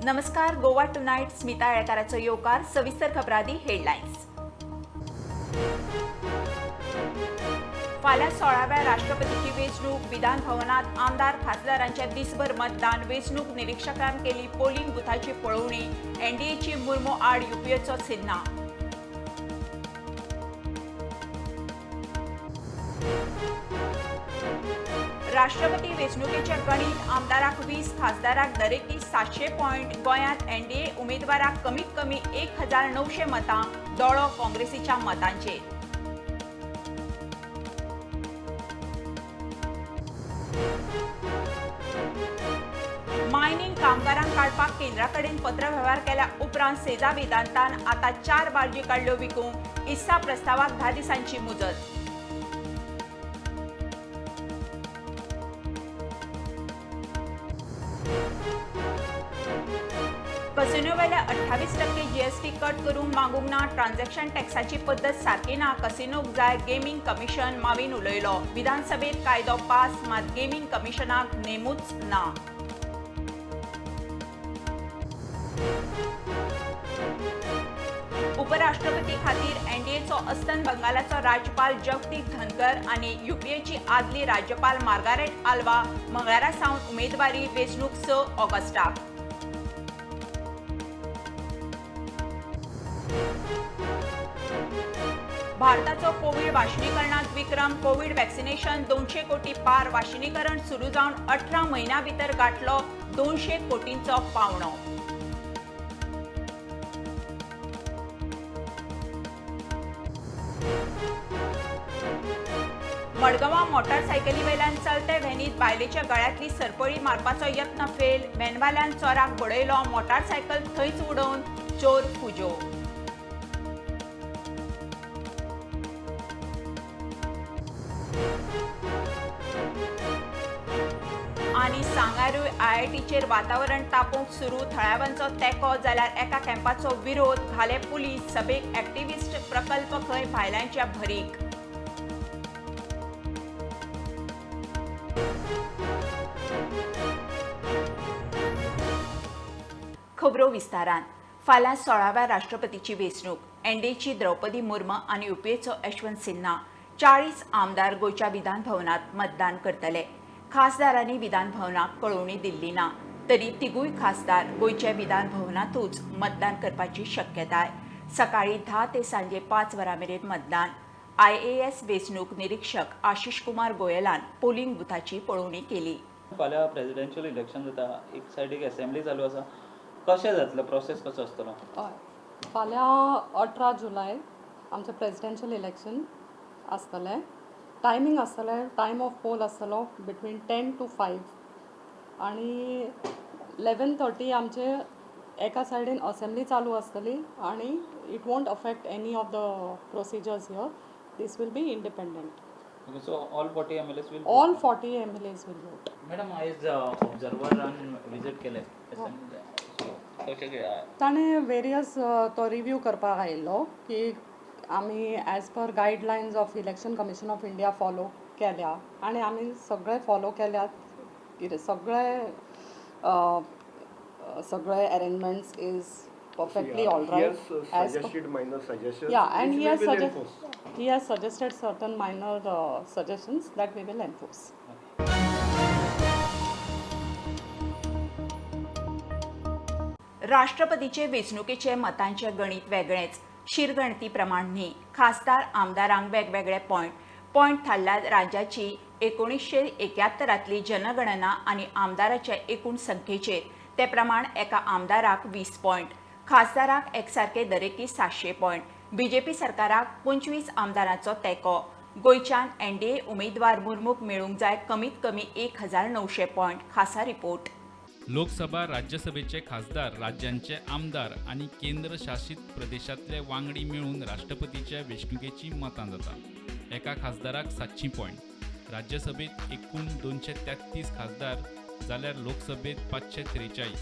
नमस्कार, गोवा टुनायट स्मिता येळकाराचो येवकार. सविस्तर खबरादी हेडलायन्स. फाल्यां 16व्या राष्ट्रपतीची वेंचणूक. विधान भवनात आमदार खासदारांचे दिसभर मतदान. वेंचणूक निरीक्षकान केली पोलिंग बुथाची पळोवणी. एनडीएची मुर्मू आड युपीएचो सिन्हा. राष्ट्रपती वेंचणुकेचे गणित. आमदाराक 20, खासदाराक दरेकी 700 पॉयंट. गोंयांत एनडीए उमेदवाराक कमीत कमी 1900 मतां. दोळो काँग्रेसीच्या मतांचेर. मायनिंग कामगारांक काडपाक केंद्रा कडेन पत्रवेव्हार केल्या उपरांत सेजा वेदांतान आतां 4 बार्जी काडल्यो विकूंक. इस्सा प्रस्तावाक 10 दिसांची मुजत. कसिनोवेले 28% जीएसटी कट करूंक मागूंक ना. ट्रान्झॅक्शन टॅक्साची पद्दत सारकी ना. कसिनोक जाय गेमींग कमिशन. मावीन उलयलो. विधानसभेत कायदो पास, मात गेमींग कमिशनाक नेमूच ना. उपराष्ट्रपती खातीर एनडीएचो अस्तंत बंगालाचो राज्यपाल जगदीप धनकर आनी युपीएची आदली राज्यपाल मार्गारेट आल्वा मंगळारा सावन उमेदवारी. वेंचणूक 6 ऑगस्टाक. भारताचो कोवीड वाशिनीकरणांत विक्रम. कोवीड वॅक्सिनेशन 200 कोटी पार. वाशिनीकरण सुरू जावन 18 म्हयन्यां भितर गांठलो 200 कोटींचो पावणो. मडगांवां मोटारसायकली वयल्यान चलते व्हॅनीत बायलेच्या गळ्यांतली सरपळी मारपाचो यत्न फेल. व्हॅनवाल्यान चोराक बडयलो. मोटारसायकल थंयच उडोवन चोर फुजो. आनी सांगारूय आयआयटीचेर वातावरण तापोवंक सुरू. थळाव्यांचो तेंको जाल्यार एका कॅम्पाचो विरोध. घाले पुलीस सभेक एक्टिविस्ट. प्रकल्प खंय भायल्यांच्या भरीक. खबरो विस्तारान. फाल्यां 16व्या राष्ट्रपतीची वेंचणूक. एनडीएची द्रौपदी मुर्मू आनी युपीएचो यशवंत सिन्हा. 40 आमदार गोंयच्या विधान भवनात मतदान करतले. खासदारांनी विधान भवनाक कळोवणी दिल्ली ना तरी तिगूय खासदार गोंयच्या विधान भवनातूच मतदान करपाची शक्यताय. सकाळी 10 ते सांजे 5 वरां मेरेन मतदान. आयएएस वेंचणूक निरीक्षक आशिष कुमार गोयलान पोलिंग बुथाची पळोवणी केली. फाल्यां प्रेसिडेन्शियल इलेक्शन जाता, एक सायडीक असेंब्ली चालू आसा. कशें जातलें प्रोसेस कसो आसतलो? हय, फाल्यां 18 जुलय आमचें प्रेसिडेन्शियल इलेक्शन आसतलें. टायमींग आसतलें, टायम ऑफ पोल आसतलो बिटवीन 10 to 5 आनी 11:30 आमचे एका सायडीन असेंब्ली चालू आसतली आनी it won't affect any of the procedures here. This will be independent. Okay, so all 40 MLAs will all 40 MLAs will vote. Madam, आयज ऑब्जर्वरान विजीट केलें, ताणें वेरियस तो रिव्यू करपाक आयिल्लो की आमी as per guidelines of Election Commission of India follow केल्या आनी आमी सगळे फॉलो केल्यात. कितें सगळे सगळे arrangements is perfectly all right. Yeah, and he has suggested certain minor suggestions that we will enforce. राष्ट्रपतीचे वेंचणुकेचे मतांचे गणित वेगळेंच. शिरगणती प्रमाण न्ही. खासदार आमदारांक वेगवेगळे पॉयंट. पॉयंट थारल्या राज्याची 1971 जनगणना आनी आमदाराच्या एकूण संख्येचेर. ते प्रमाण एका आमदाराक 20 पॉयंट, खासदाराक एकसारके दरेकी 700 पॉयंट. बीजेपी सरकाराक 25 आमदारांचो तेंको. गोंयच्यान एनडीए उमेदवार मुर्मूक मेळूंक जाय कमीत कमी 1900 पॉयंट. खासा रिपोर्ट. लोकसभा राज्यसभेचे खासदार, राज्यांचे आमदार आनी केंद्र शासित प्रदेशांतले वांगडी मेळून राष्ट्रपतीच्या वेंचणुकेची मतां जाता. एका खासदाराक 700 पॉयंट. राज्यसभेत एकूण 233 खासदार जाल्यार लोकसभेत 543.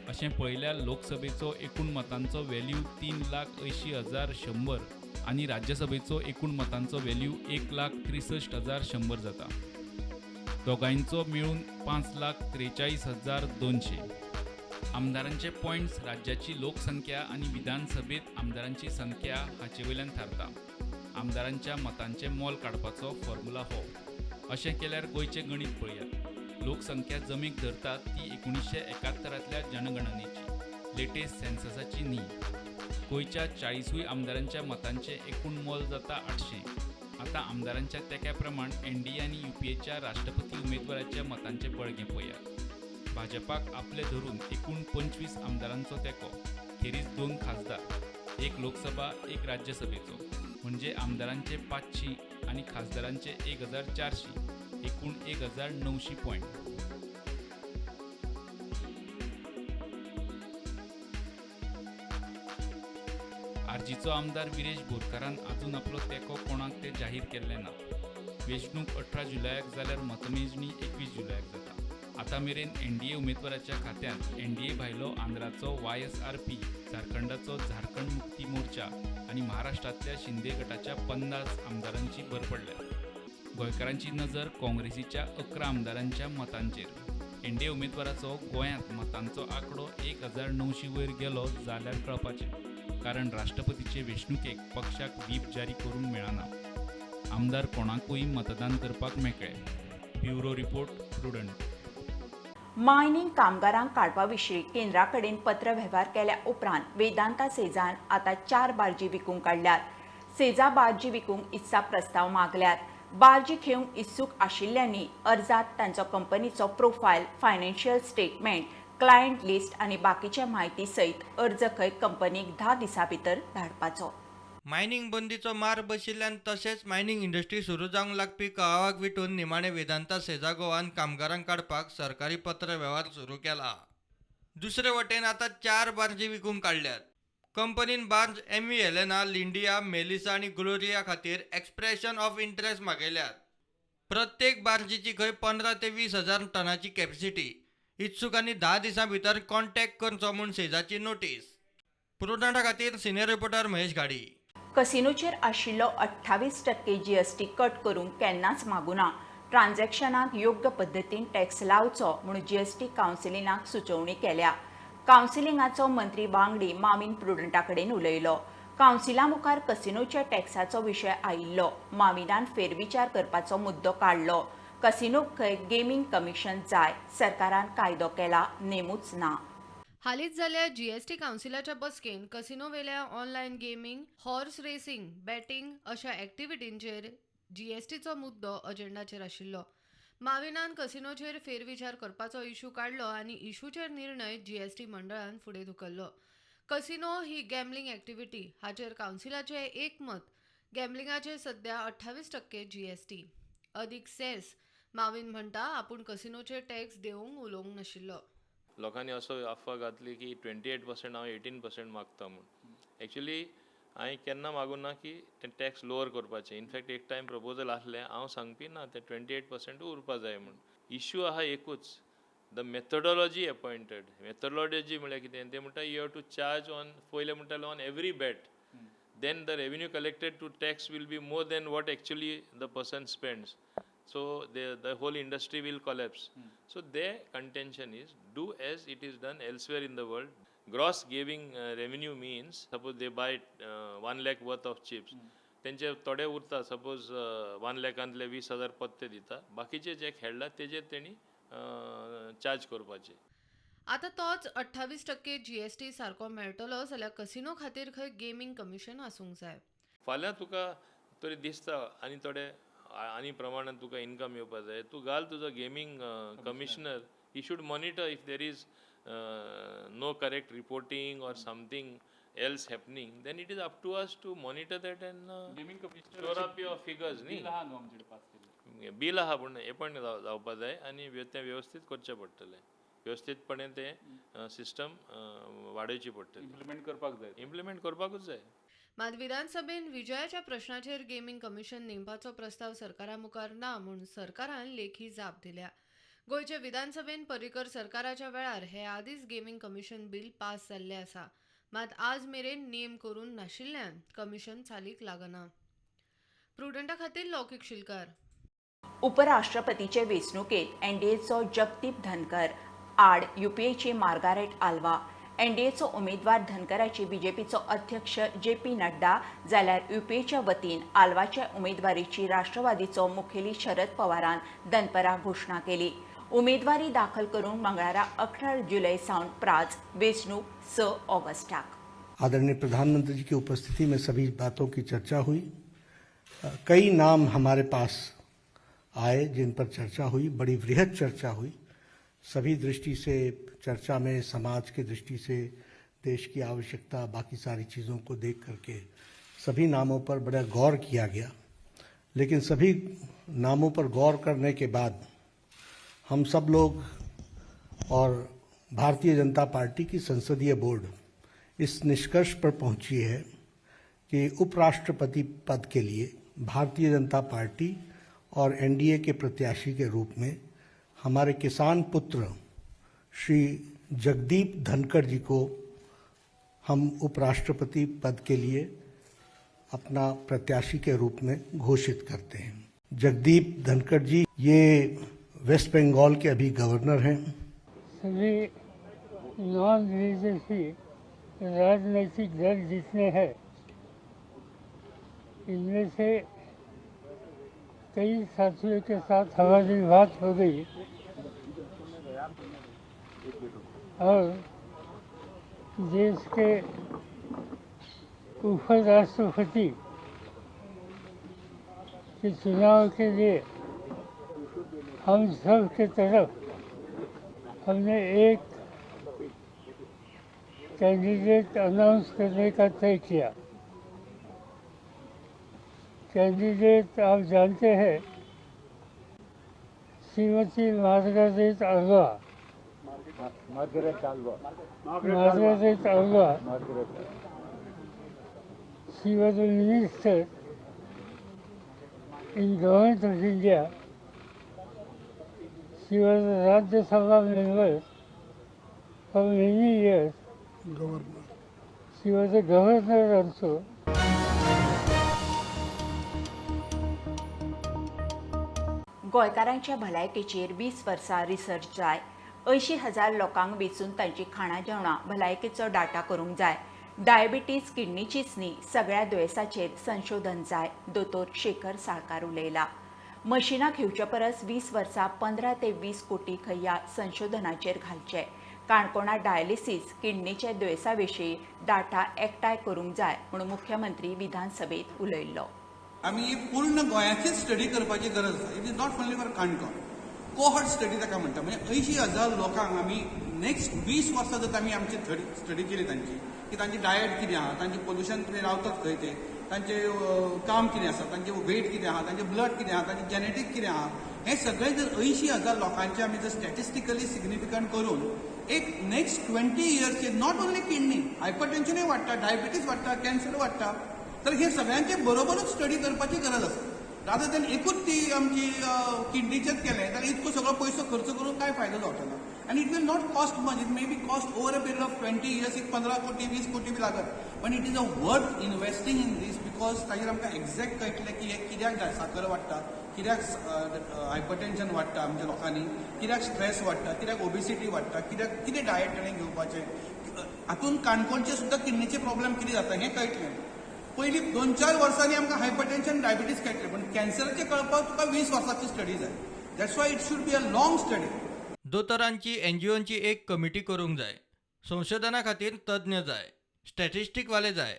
अशें पळयल्यार लोकसभेचो एकूण मतांचो व्हॅल्यू 3,80,100 आनी राज्यसभेचो एकूण मतांचो व्हॅल्यू 1,63,100 जाता. दोगांयचो मेळून 5,43,200. आमदारांचे पॉयंट्स राज्याची लोकसंख्या आनी विधानसभेत आमदारांची संख्या हाचे वयल्यान थारता. आमदारांच्या मतांचें मोल काडपाचो फॉर्म्युला हो. अशें केल्यार गोंयचें गणीत पळयात. लोकसंख्या जमीक धरतात ती 1971 जनगणनेची, लेटेस्ट सेन्ससाची न्ही. गोंयच्या 40 आमदारांच्या मतांचें एकूण मोल जाता 800. आतां आमदारांच्या तेंक्या प्रमाण एनडीए आनी यूपीएच्या राष्ट्रपती उमेदवाराच्या मतांचें बळगें पळयात. भाजपाक आपले धरून एकूण 25 आमदारांचो तेंको, खेरीज 2 खासदार, 1 लोकसभा, 1 राज्यसभेचो, म्हणजे आमदारांचे 500 आनी खासदारांचे 1400, एकूण 1900 पॉयंट. आरजीचो आमदार विरेश बोरकारान अजून आपलो तेंको कोणाक ते जाहीर केल्ले ना. वेंचणूक 18 जुलयाक जाल्यार मतमेजणी 21 जुलयाक जाता. आतां मेरेन एनडीए उमेदवाराच्या खात्यांत एनडीए भायलो आंध्राचो YSRP, झारखंडाचो झारखंड मुक्ती मोर्चा आनी महाराष्ट्रांतल्या शिंदे गटाच्या 50 आमदारांची भर पडल्या. गोंयकारांची नजर काँग्रेसीच्या 11 आमदारांच्या मतांचेर. एनडीए उमेदवाराचो गोंयांत मतांचो आंकडो 1900 वयर गेलो जाल्यार कळपाचें, कारण राष्ट्रपतीचे वेंचणुकेक पक्षाक व्हीप जारी करूंक मेळना. आमदार कोणाकूय मतदान करपाक मेकळे. Bureau report, Prudent. Mining कामगारांक काडपा विशीं केंद्रा कडेन पत्र वेव्हार केल्या उपरांत वेदांता सेजान आतां 4 बार्जी विकूंक काडल्यात. सेजा बार्जी विकूंक इत्सा प्रस्ताव मागल्यात. बार्जी घेवंक इत्सूक आशिल्ल्यांनी अर्जात तांचो कंपनीचो profile, financial statement, client list आनी बाकीच्या म्हायती सयत अर्ज खंय कंपनीक 10 दिसां भितर धाडपाचो. मायनिंग बंदीचो मार बशिल्ल्यान तशेंच मायनिंग इंडस्ट्री सुरू जावंक लागपी कळावाक विटून निमाणे वेदांता सेजा गोवान कामगारांक काडपाक सरकारी पत्र वेव्हार सुरू केला. दुसरे वटेन आतां 4 बार्जी विकूंक काडल्यात. कंपनीन बार्ज MV Helena, लिंडिया, मेलिसा आनी ग्लोरिया खातीर एक्सप्रेशन ऑफ इंट्रस्ट मागयल्यात. प्रत्येक बार्जीची खंय 15 ते 20 हजार टनाची कॅपॅसिटी. इत्सुकांनी 10 दिसां भितर कॉन्टॅक्ट करचो म्हूण सेजाची नोटीस. प्रुडंटा खातीर सिनियर रिपोर्टर महेश घाडी. कसिनोचेर आशिल्लो 28% जीएसटी कट करूंक केन्नाच मागुना. ट्रान्झॅक्शनाक योग्य पद्दतीन टॅक्स लावचो म्हूण जीएसटी कावन्सिलिंगाक सुचोवणी केल्या. कावन्सिलिंगाचो मंत्री वांगडी माविन प्रुडंटा कडेन उलयलो. कावन्सिला मुखार कसिनोच्या टॅक्साचो विशय आयिल्लो. माविनान फेरविचार करपाचो मुद्दो काडलो. कसिनोक खंय गेमींग कमिशन जाय, सरकारान कायदो केला, नेमूच ना. हालींच जाल्या GST कावन्सिलाच्या बसकेन कसिनोवेल्या online gaming, horse racing, betting अशा एक्टिविटींचेर जीएसटीचो मुद्दो अजेंडाचेर आशिल्लो. माविनान कसिनोचेर फेरविचार करपाचो इशू काडलो आनी इशूचेर निर्णय जीएसटी मंडळान फुडें धुकल्लो. कसिनो ही गॅमलिंग एक्टिविटी हाचेर कावन्सिलाचें एकमत. गॅमलिंगाचेर सध्या 28% जीएसटी अदीक सेस. माविन म्हणटा आपूण कसिनोचेर टॅक्स देवंक उलोवंक नाशिल्लो. लोकांनी असो अफवा घातली की 28% हांव 18% मागता म्हूण. एक्चुली हांवें केन्ना मागूं ना की ते टॅक्स लोअर करपाचें. इनफॅक्ट एक टायम प्रपोजल आसलें, हांव सांगपी ना ते 28% उरपा जाय म्हूण. इश्यू आहा एकूच, the methodology appointed. Methodology म्हळ्यार कितें, ते म्हणटा you have to charge on, पयलें म्हणटाले on every bet, then the revenue collected to tax will be more than what actually the person spends. So the whole industry will collapse. So their contention is do as it is done elsewhere in the world. Gross gaming revenue means suppose they buy 1 lakh worth of chips, तेंचे थोडे उरता, suppose 1 लाखांतले 20,000 पत्ते दिता, बाकीचे जे खेळ्ळा तेजेर तेणी charge करपाचे. आतां तोच 28% जीएसटी सारको मेळटलो जाल्यार कसिनो खातीर खंय गेमींग कमिशन आसूंक जाय. फाल्यां तुका तरी दिसता आनी थोडे आनी प्रमाणान तुका इनकम येवपा जाय, तूं घाल तुजो gaming commissioner. He should monitor if there is no correct reporting or something else happening, then it is up to us to monitor that and gaming commissioner store up your figures. न्ही bill आहा पूण appoint जावपा जाय आनी तें वेवस्थीत करचें पडटलें. वेवस्थीतपणे तें सिस्टम वाडोवची पडटली, इम्प्लिमेंट करपाक जाय, इम्प्लिमेंट करपाकूच जाय. मात विधानसभेन विजयाच्या प्रश्नाचेर गेमींग कमिशन नेमपाचो प्रस्ताव सरकारा मुखार ना म्हूण सरकारान लेखी जाप दिल्या. गोंयचे विधानसभेन पर्रीकर सरकाराच्या वेळार हे आदींच गेमींग कमिशन बील पास जाल्लें आसा, मात आज मेरेन नेम करून नाशिल्ल्यान कमिशन चालीक लागना. प्रुडंटा खातीर लौकीक शिलकार. उपराष्ट्रपतीचे वेंचणुकेत एनडीएचो जगदीप धनकर आड युपीएची मार्गारेट आल्वा. एनडीएचो उमेदवार धनकराची बीजेपीचो अध्यक्ष जे पी नड्डा जाल्यार युपीएच्या वतीन आल्वाच्या उमेदवारीची राष्ट्रवादीचो मुखेली शरद पवारान दनपरा घोशणा केली. उमेदवारी दाखल करून मंगळारा 18 जुलय सावन प्राज वेंचणूक 6 ऑगस्टाक. आदरणीय प्रधानमंत्री जी की उपस्थिति में सभी बातों की चर्चा हुई. कई नाम हमारे पास आए जिन पर चर्चा हुई, बड़ी वृहद चर्चा हुई. सभी दृष्टि से चर्चा में समाज की दृष्टि से, देश की आवश्यकता, बाकी सारी चीज़ों को देख करके सभी नामों पर बड़ा गौर किया गया. लेकिन सभी नामों पर गौर करने के बाद हम सब लोग और भारतीय जनता पार्टी की संसदीय बोर्ड इस निष्कर्ष पर पहुंची है कि उपराष्ट्रपति पद के लिए भारतीय जनता पार्टी और एनडीए के प्रत्याशी के रूप में हमारे किसान पुत्र श्री जगदीप धनखड़ जी को हम उपराष्ट्रपति पद के लिए अपना प्रत्याशी के रूप में घोषित करते हैं. जगदीप धनखड़ जी ये वेस्ट बंगाल के अभी गवर्नर हैं. सभी नॉन बीजेपी राजनीतिक दल जितने हैं इनमें से कई साथियों के साथ हमारी बात हो गई और देश के उपराष्ट्रपति के चुनाव के लिए हम सब के तरफ हमने एक कैंडिडेट अनाउंस करने का तय किया. कैंडिडेट आप जानते हैं, श्रीमती Margaret Alva. Margaret Alva, she was a minister in Government of India. She was a Rajya Sabha member for many years. Governor. She was a governor also. गोंयकारांच्या भलायकेचेर 20 वर्सां रिसर्च जाय. 80,000 लोकांक वेंचून तांची खाणां जेवणां भलायकेचो डाटा करूंक जाय. डायबिटीज किडनीचीच न्ही सगळ्या दुयेंसाचेर संशोधन जाय, दोतोर शेखर साळकार उलयला. मशिनां घेवचे परस 20 वर्सां 15 ते 20 कोटी खंय संशोधनाचेर घालचे. काणकोणा डायलिसीस किडनीच्या दुयेंसा विशीं डाटा एकठांय करूंक जाय म्हूण मुख्यमंत्री विधानसभेत उलयल्लो. आमी पूर्ण गोंयाचीच स्टडी करपाची गरज आसा. It is not only for Canacona. Cohort study ताका म्हणटा. म्हणजे 80,000 लोकांक आमी नेक्स्ट 20 वर्सां जर आमी आमची स्टडी केली तांची की तांची डायट कितें आहा, तांचें पोल्युशन कितें, रावतात खंय ते, तांचें काम कितें आसा, तांचें वेट कितें आहा, तांचें ब्लड कितें आहा, तांचें जेनेटीक कितें आहा, हें सगळें जर 80,000 लोकांचें आमी जर स्टॅटिस्टिकली सिग्निफिकंट करून एक नेक्स्ट 20 इयर्सचे not only kidney, हायपरटेन्शनूय वाडटा, डायबिटीज वाडटा, कॅन्सर वाडटा, तर हे सगळ्यांचे बरोबरूच स्टडी करपाची गरज आसा. रादर देन एकूच ती आमची किडनीचेच केलें जाल्यार इतको सगळो पयसो खर्च करून कांय फायदो जावचो ना. आनी it will not cost much, it may be cost over a period of 20 years एक 15 कोटी 20 कोटी बी लागत, पण it is a worth investing in this because ताजेर आमकां एग्जॅक्ट कळटलें की हें कित्याक जाय, साकर वाडटा, कित्याक हायपरटेन्शन वाडटा आमच्या लोकांनी, कित्याक स्ट्रेस वाडटा, कित्याक ओबिसिटी वाडटा, कित्याक कितें डायट ताणें घेवपाचें, हातून काणकोणचे सुद्दां किडनीचे प्रॉब्लेम कितें जाता हें कळटलें. पयलीं 2-4 वर्सांनी आमकां हायपरटेन्शन डायबिटीज कळटलें, पण कॅन्सराचें कळपाक तुका 20 वर्सांची स्टडी जाय. That's why it should be a long study. दोतोरांची एनजीओंची एक कमिटी करूंक जाय, संशोधना खातीर तज्ञ जाय, स्टॅटिस्टिकवाले जाय.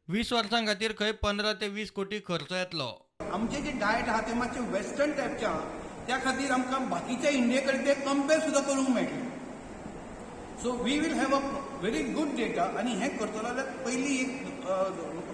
20 वर्सां खातीर खंय 15 ते 20 कोटी खर्च येतलो. आमचें जें डायट आहा तें मातशें वेस्टर्न टायपचें आहा, त्या खातीर आमकां बाकीच्या इंडिये कडेन तें कंपेर सुद्दां करूंक मेळटलें. So we will have a very good data. आनी हें करतलो जाल्यार पयलीं एक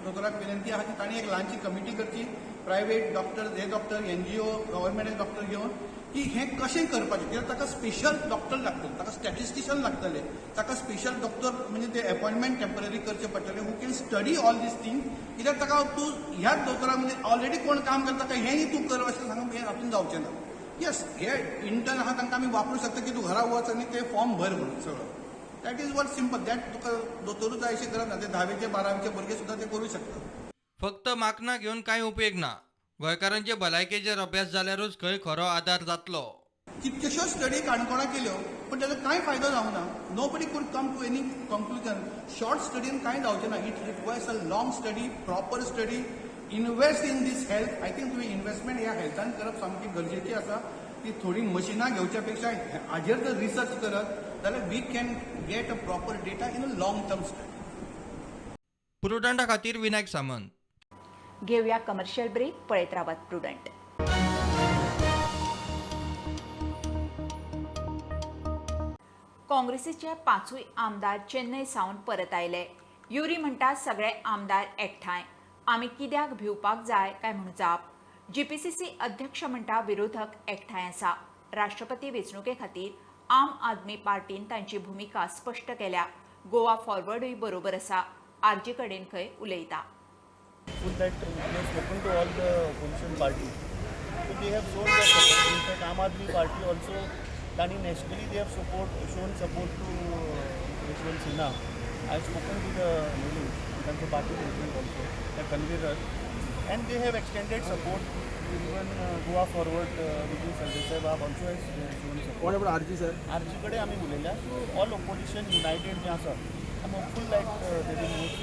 दोतोराक विनंती आहा की तांणी एक ल्हानशी कमिटी करची, प्रायवेट डॉक्टर, हे डॉक्टर, एनजीओ, गव्हर्मेंट डॉक्टर घेवन की हें कशें करपाचें, कित्याक ताका स्पेशल डॉक्टर लागतले, ताका स्टॅटिस्टिशन लागतले, ताका स्पेशल डॉक्टर म्हणजे ते अपॉयंटमेंट टेम्पररी करचे पडटले who can study all these things. कित्याक ताका तूं ह्याच दोतोराक म्हणजे ऑलरेडी कोण काम करता काय हेंय तूं कर अशें सांगून हें हातून जावचें ना. येस, हे इंटर्न आहा तांकां आमी वापरूं शकता की तूं घरा वच आनी ते फॉर्म भर म्हणून सगळो. That is what simple, that तुका दोतोरूच जाय अशें गरज ना, ते 10वीचे 12वीचे भुरगे सुद्दां ते करूं शकता. फक्त माकनां घेवन कांय उपेग ना, गोंयकारांचे भलायकेचेर अभ्यास जाल्यारूच खंय खरो आदार जातलो. कितक्योश्योच स्टडी काणकोणा केल्यो पण ताजो कांय फायदो जावंक ना. Nobody could come to any conclusion. Short स्टडीन कांय जावचें ना. It requires a long study, proper study. Invest in this health. I think तुवें इन्वेस्टमेंट ह्या हेल्थान करप सामकी गरजेची आसा. ती थोडी मशिनां घेवच्या पेक्षा हाजेर जर रिसर्च करत जाल्यार we can get a proper data in a long term study. प्रुडंटा खातीर विनायक सामंत. घेवया कमर्शियल ब्रेक. पळयत रावात प्रुडंट. काँग्रेसीचे 5 आमदार चेन्नय सावन परत आयले. युरी म्हणटा सगळे आमदार एकठांय, आमी कित्याक भिवपाक जाय काय म्हूण जाप. जीपीसीसी अध्यक्ष म्हणटा विरोधक एकठांय आसा. राष्ट्रपती वेंचणुके खातीर आम आदमी पार्टीन तांची भुमिका स्पश्ट केल्या. गोवा फॉरवर्डूय बरोबर आसा. आरजी कडेन खंय उलयता. That we have spoken to all the opposition parties. So they have shown their support. In fact, Aam Aadmi Party also, Tani nationally they have shown support to Yashwant Sinha. I have spoken to the Nilesh, the party president also, the convener, and they have extended support to even Goa Forward, Vijay Sardesai Bab also has shown support. What about RG sir? RG kade ami ulayla. So all opposition united je asa. I'm hopeful that they will move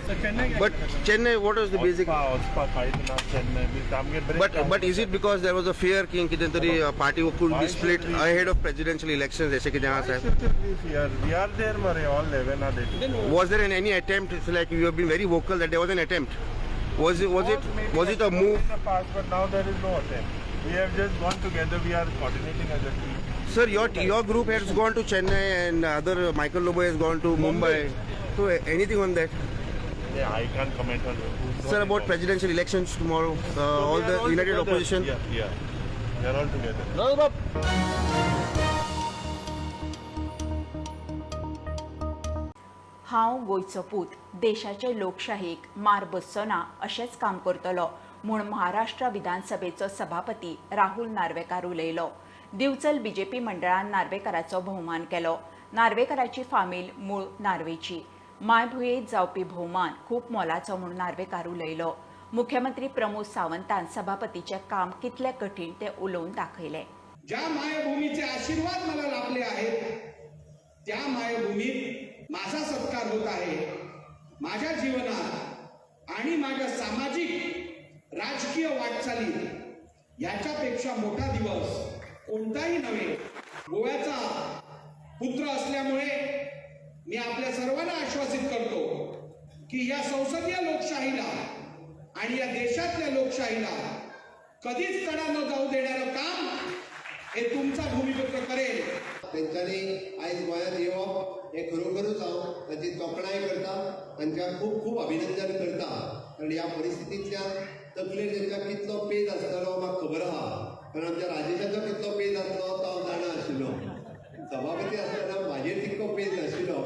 for Chennai. But Chennai, what was the basic? But is it because there was a fear कि कितें तरी party could be split ahead of presidential elections? ऐसे कितें आसा? We are there, mare, all 11 are there. Was there any attempt? It's like you have been very vocal that there was an attempt. Was it a move? In the past, but now there is no attempt. We have just gone together. We are coordinating as a team. Sir, your group has gone to Chennai and other Michael Lobo has gone to Mumbai. So anything on that? Yeah, I can't comment on it. Sir, about presidential elections tomorrow, so all the all united together. Opposition. Yeah, we are all together. हांव गोंयचो पूत, देशाचे लोकशाहीक मार बसचो ना अशेंच काम करतलो म्हूण महाराष्ट्र विधानसभेचो सभापती राहुल नार्वेकार उलयलो. दिवचल बीजेपी मंडळान नार्वेकाराचो भोवमान केलो. नार्वेकाराची फामील मूळ नार्वेची. मायभुंयेंत जावपी भोवमान खूब मोलाचो म्हूण नार्वेकार उलयलो. मुख्यमंत्री प्रमोद सावंतान सभापतीचें काम कितलें कठीण तें उलोवन दाखयलें. ज्या मायभूमीचे आशीर्वाद मला लाभले आहेत त्या मायभूमीत माझा सत्कार होत आहे. माझ्या जीवनात आणि माझ्या सामाजिक राजकीय वाटचालीत याच्यापेक्षा मोठा दिवस कोणताही नव्हे. गोव्याचा पुत्र असल्यामुळे मी आपल्या सर्वांना आश्वासित करतो की या संसदीय लोकशाहीला आणि या देशातल्या लोकशाहीला कधीच तडा न जाऊ देणारं काम हे तुमचा भूमिपुत्र करेल. तेंच्यांनी आयज गोंयांत येवप हें खरोखरूच हांव तांची तोखणाय करता, तांकां खूब खूब अभिनंदन करता. कारण ह्या परिस्थितींतल्यान तकलेर तांकां कितलो पेज आसतलो म्हाका खबर आहा. कारण आमच्या राजेशाचो कितलो पेज आसलो तो हांव जाणा आशिल्लो. सभापती आसतना म्हाजेर तितको पेज नाशिल्लो,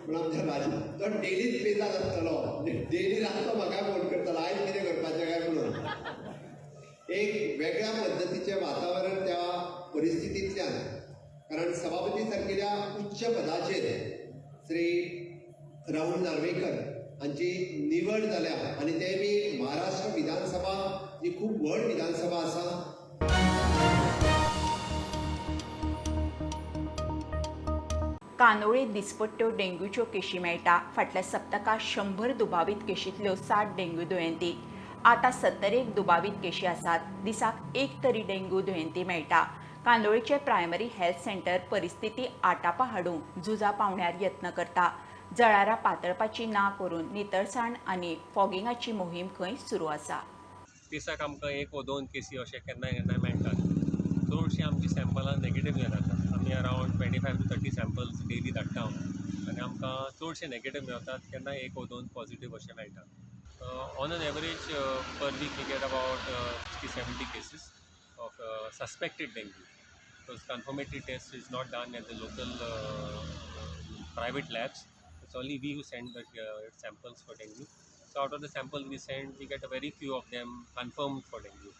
पूण आमच्या राजेश तो डेलीच पेजान आसतलो. डेली रातचो म्हाका फोन करतालो आयज कितें करपाचें काय म्हणून. एक वेगळ्या पद्दतीचें वातावरण त्या परिस्थितींतल्यान, कारण सभापती सारकेल्या उच्च पदाचेर श्री राहुल नार्वेकर हांची निवड जाल्या आनी ते बी महाराष्ट्र विधानसभा जी खूब व्हड विधानसभा आसा. कांदोळे दिसपट्ट्यो डेंग्यूच्यो केशी मेळटा. फाटल्या सप्तकांत 100 दुबावीत केशींतल्यो 60 डेंग्यू दुयेंती. आतां 71 दुबावीत केशी आसात. दिसाक एक तरी डेंग्यू दुयेंती मेळटा. कांदोळेचे प्रायमरी हेल्थ सेंटर परिस्थिती आटापा हाडूंक झुजा पावण्यार यत्न करता. जळारां पातळपाची ना करून नितळसाण आनी फॉगिंगाची मोहीम खंय सुरू आसा. दिसाक आमकां 1 वा 2 केसी अशें केन्ना केन्ना मेळटात. चडशीं आमची सॅम्पलां नेगेटीव येतात. आमी अरावंड 25 to 30 samples daily धाडटा आनी आमकां चडशे नेगेटीव मेळटात. केन्ना 1 वा 2 पॉझिटीव अशें मेळटा. On an average per week we get about 60-70 cases of suspected dengue. Because confirmatory test is not done at the local private labs. It's only we who send the samples for dengue. So out of the samples we send, we get a very few of them confirmed for dengue.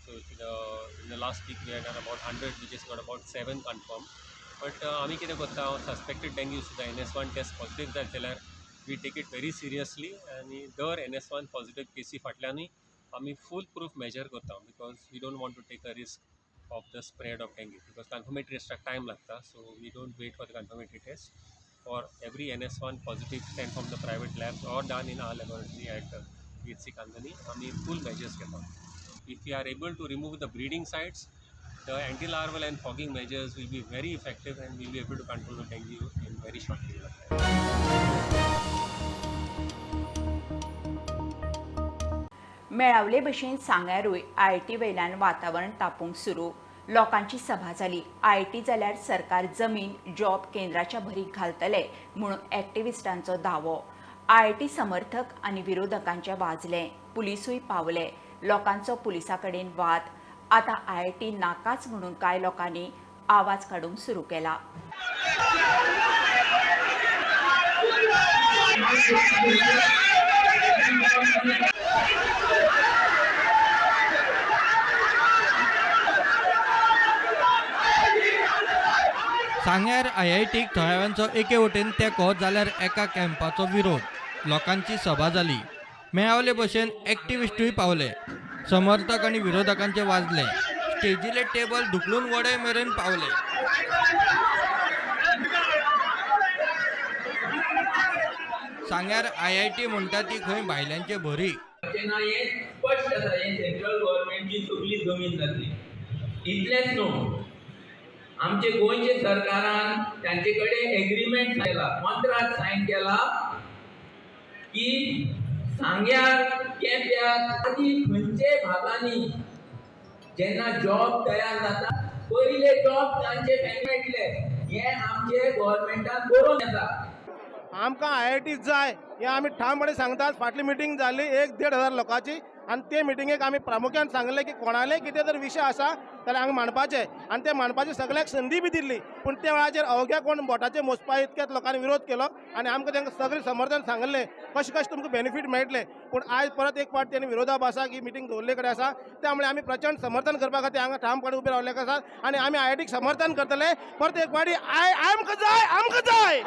So in the last week we had done about 100, we just got about 7 confirmed. But आमी कितें करता, suspected dengue सुद्दां NS1 test positive जात जाल्यार we take it very seriously आनी दर NS1 positive केसी फाटल्यानूय आमी फूल प्रूफ मेजर करता, because we don't want to take a risk of the spread of dengue, because confirmatory टेस्टाक time लागता, so we don't wait for the confirmatory test. For every NS1 positive sent from the private labs or done in our laboratory at PHC Kandani, आमी फूल measures घेता. If we are able to remove the breeding sites, the anti-larval and fogging measures will be very effective and we will be able to control the dengue in very short period of time. मेळावले भशेन सांग्यारूय IIT वयल्यान वातावरण तापूंक सुरू. लोकांची सभा जाली. IIT जाल्यार सरकार जमीन जॉब केंद्राच्या भरीक घालतले म्हणून एक्टिविस्टांचो दावो. आयआयटी समर्थक आनी विरोधकांचे वाजले. पुलिसूय पावले. लोकांचो पुलिसां कडेन वाद. आतां आयआयटी नाकाच म्हणून कांय लोकांनी आवाज काडूंक सुरू केला. सांग्यार आयआयटीक थळाव्यांचो एके वटेन तेंको जाल्यार एका कॅम्पाचो विरोध. लोकांची सभा जाली. मेळावले भशेन एक्टिविस्टूय पावले. समर्थक आनी विरोधकांचे वाजले. स्टेजीले टेबल धुकलून वडय मेरेन पावले. सांग्यार आयआयटी म्हणटा ती खंय भायल्यांचे भरी. स्पश्ट आसा, हें सेंट्रल गव्हर्मेंटची सगळी जमीन जातली. इतलेंच न्हू, आमचे गोंयचे सरकारान तांचे कडेन एग्रीमेंट केला, कॉन्ट्राक्ट सायन केला की सांग्यार केप्यार आदी खंयचे भागांनी जेन्ना जॉब तयार जाता पयले जॉब तांचे मेळटले, हें आमचे गव्हर्मेंटान बरोवन येता. आमकां आयआयटी जाय हें आमी ठामपणे सांगतात. फाटली मिटींग जाली 1,500 लोकांची आनी ते मिटिंगेक आमी प्रामुख्यान सांगलें की कोणाले कितें जर विशय आसा जाल्यार हांगा मांडपाचे आनी ते मांडपाची सगळ्याक संदी बी दिल्ली, पूण त्या वेळाचेर अवघ्या कोण बोटाचे मोजपा इतक्याच लोकांनी विरोध केलो आनी आमकां तांकां सगळें समर्थन सांगलें कशें कशें तुमकां बेनिफीट मेळटलें. पूण आयज परत एक फावट तेणी विरोधाभास ही मिटींग दवरले कडेन आसा, त्यामुळे आमी प्रचंड समर्थन करपा खातीर हांगा ठामपणे उबे रावले आसात आनी आमी आयआयटीक समर्थन करतले. परत एक फावटी I आमकां जाय, आमकां जाय.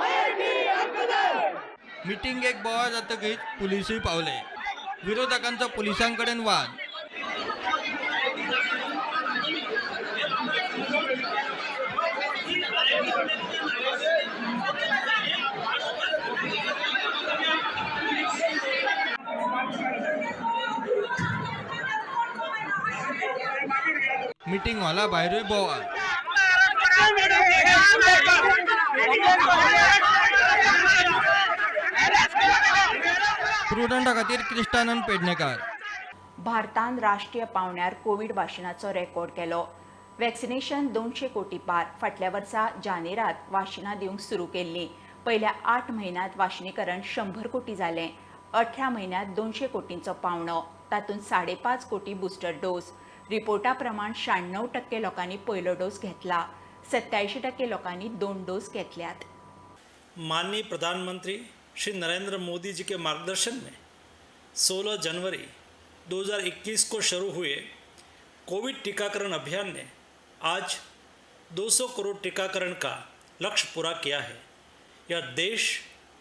मिटिंगेक बोवाळ जातकीच पुलिसूय पावले. विरोधकांचो पुलिसां कडेन वाद. मिटिंग हॉला भायरूय बोवाळ. प्रुडंटा खातीर क्रिस्टानंद पेडणेकार. भारतान राष्ट्रीय पावंड्यार कोवीड वाशिनाचो रेकॉर्ड केलो. वॅक्सिनेशन 200 कोटी पार. फाटल्या वर्सा जानेरात वाशिनां दिवंक सुरू केल्लीं. पयल्या 8 म्हयन्यांत वाशिनीकरण 100 कोटी जालें. 18 म्हयन्यांत 200 कोटींचो पावंडो. तातूंत 5.5 कोटी बुस्टर डोस. रिपोर्टा प्रमाण 96% लोकांनी पयलो डोस घेतला. 87% लोकांनी 2 डोस घेतल्यात. माननीय प्रधानमंत्री श्री नरेंद्र मोदी जी के मार्गदर्शन में 16 जनवरी 2021 को शुरू हुए कोविड टीकाकरण अभियान ने आज 200 करोड़ टीकाकरण का लक्ष्य पूरा किया है। यह देश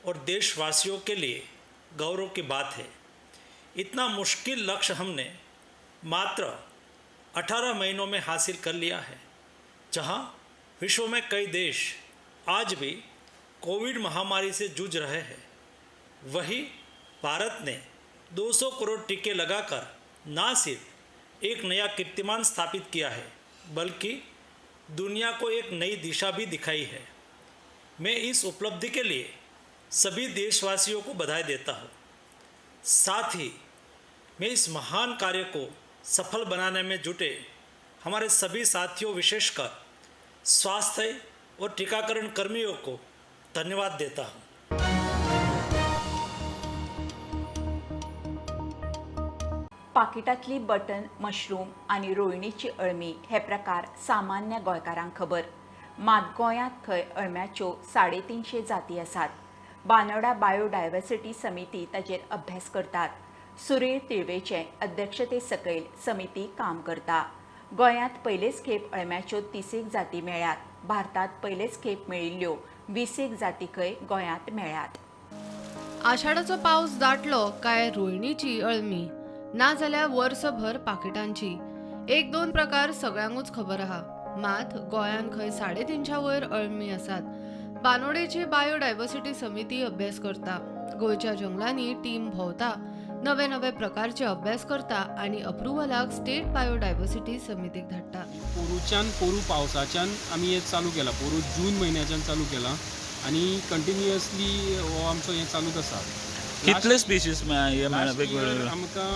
और देशवासियों के लिए गौरव की बात है। इतना मुश्किल लक्ष्य हमने मात्र 18 महीनों में हासिल कर लिया है, जहां विश्व में कई देश आज भी कोविड महामारी से जूझ रहे हैं, वहीं भारत ने 200 करोड़ टीके लगाकर न सिर्फ एक नया कीर्तिमान स्थापित किया है, बल्कि दुनिया को एक नई दिशा भी दिखाई है। मैं इस उपलब्धि के लिए सभी देशवासियों को बधाई देता हूँ। साथ ही मैं इस महान कार्य को सफल बनाने में जुटे हमारे सभी साथियों, विशेषकर स्वास्थ्य और टीकाकरण कर्मियों को धन्यवाद देता हूँ। पाकिटांतली बटन मशरूम आनी रोयणीची अळमी हे प्रकार सामान्य गोंयकारांक खबर. मात गोंयांत खंय अळम्याच्यो 350 जाती आसात. बानोडा बायोडायवर्सिटी समिती ताचेर अभ्यास करतात. सुरेर तिळवेचे अध्यक्षते सकयल समिती काम करता. गोंयांत पयलेच खेप अळम्याच्यो 30 जाती मेळ्ळ्यात. भारतांत पयलेच खेप मेळिल्ल्यो 20 जाती खंय गोंयांत मेळ्ळ्यात. आषाढाचो पावस दाटलो काय रोयणीची अळमी, ना जाल्यार वर्सभर पाकिटांची. एक दोन प्रकार सगळ्यांकूच खबर आहा, मात गोंयांत खंय 350 वयर अळमी आसात. बानोडेची बायोडायवर्सिटी समिती अभ्यास करता, गोंयच्या जंगलांनी टीम भोंवता, नवे नवे प्रकारचे अभ्यास करता आनी अप्रुव्हलाक स्टेट बायोडायवर्सिटी समितीक धाडटा. पोरूच्यान पोरू पावसाच्यान आमी हें चालू केलां, पोरू जून म्हयन्याच्यान चालू केलां आनी कंटिन्युअसली हो आमचो हें चालूच आसा. कितले स्पिशीज वेगवेगळे आमकां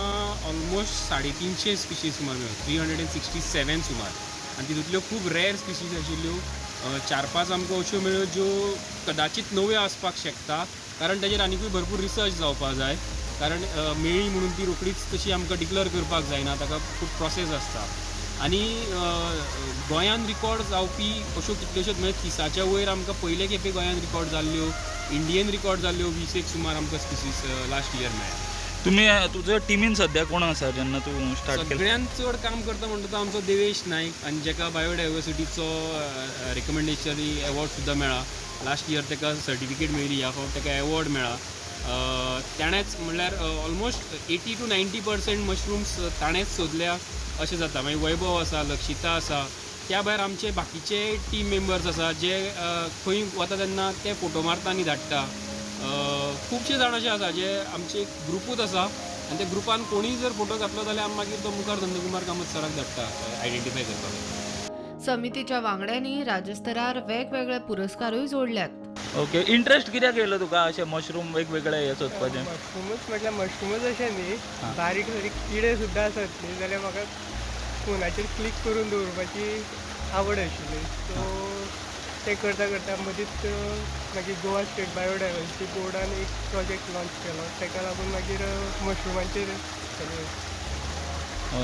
ऑलमोस्ट 350 स्पिशीज सुमार मेळ्ळ्यो, 367 सुमार. आनी तितूंतल्यो खूब रेर स्पिशीज आशिल्ल्यो, 4-5 आमकां अश्यो मेळ्ळ्यो ज्यो कदाचित नव्यो आसपाक शकता, कारण ताजेर आनिकूय भरपूर रिसर्च जावपाक जाय. कारण मेळ्ळी म्हणून ती रोखडीच तशी आमकां डिक्लेअर करपाक जायना, ताका खूब प्रोसेस आसता. आनी गोंयांत रिकॉर्ड जावपी अश्यो कितल्योश्योच, म्हणजे 30च्या वयर आमकां पयले खेपे गोंयांत रिकॉर्ड जाल्ल्यो, इंडियन रिकॉर्ड जाल्ल्यो 20 सुमार आमकां स्पिसीस लास्ट इयर मेळ्ळ्या. तुमी तुज्या टिमीन सद्या कोण आसा जेन्ना तूं स्टार्ट केलें? सगळ्यांत चड काम करता म्हणटा तो आमचो देवेश नायक, आनी जेका बायोडायवर्सिटीचो रिकमेंडेशनरी एवॉर्ड सुद्दां मेळ्ळा. लास्ट इयर ताका सर्टिफिकेट मेळ्ळी, ह्या फावट ताका एवॉर्ड मेळ्ळा. ताणेंच म्हणल्यार ऑलमोस्ट 80 to 90% मशरूम्स ताणेंच सोदल्या अशें जाता. मागीर वैभव आसा, लक्षिता आसा, त्या भायर आमचे बाकीचे टीम मेंबर्स आसा जे खंय वता तेन्ना ते फोटो मारता आनी धाडटा. खुबशे जाण अशे आसा जे आमचे ग्रुपूच आसा आनी त्या ग्रुपान कोणीय जर फोटो घातलो जाल्यार आमी मागीर तो मुखार नंदकुमार कामत सराक धाडटा आयडेंटिफाय करपाक. समितीच्या वांगड्यांनी राज्यस्तरार वेगवेगळे पुरस्कारूय जोडल्यात. ओके, इंट्रस्ट कित्याक येयलो तुका अशें मशरूम वेगवेगळे हे सोदपाचें? मशरूमच म्हटल्यार मशरूमच अशें न्ही, बारीक बारीक किडे सुद्दां आसत न्ही जाल्यार म्हाका फोनाचेर क्लिक करून दवरपाची आवड आशिल्ली. सो ते करता करता मदींच मागीर गोवा स्टेट बायोडायवर्सिटी बोर्डान एक प्रोजेक्ट लॉन्च केलो, ताका लागून मागीर मशरुमांचेर सगळें.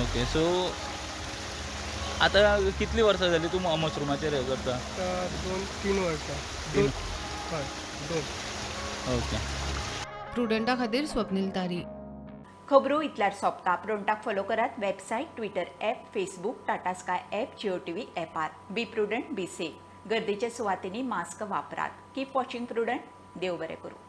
ओके, सो आतां कितलीं वर्सां जालीं तूं मशरुमाचेर हें करता? 2-3 वर्सां. 2 हय 2. ओके. प्रुडंटा खातीर स्वप्नील तारी. खबरो इतल्यार सोंपता. प्रुडंटाक फॉलो करात website, Twitter app, Facebook, Tata Sky app, Jio TV ऍपार. Be prudent, be safe. गर्दीच्या सुवातींनी मास्क वापरात. Keep watching Prudent. देव बरें करूं.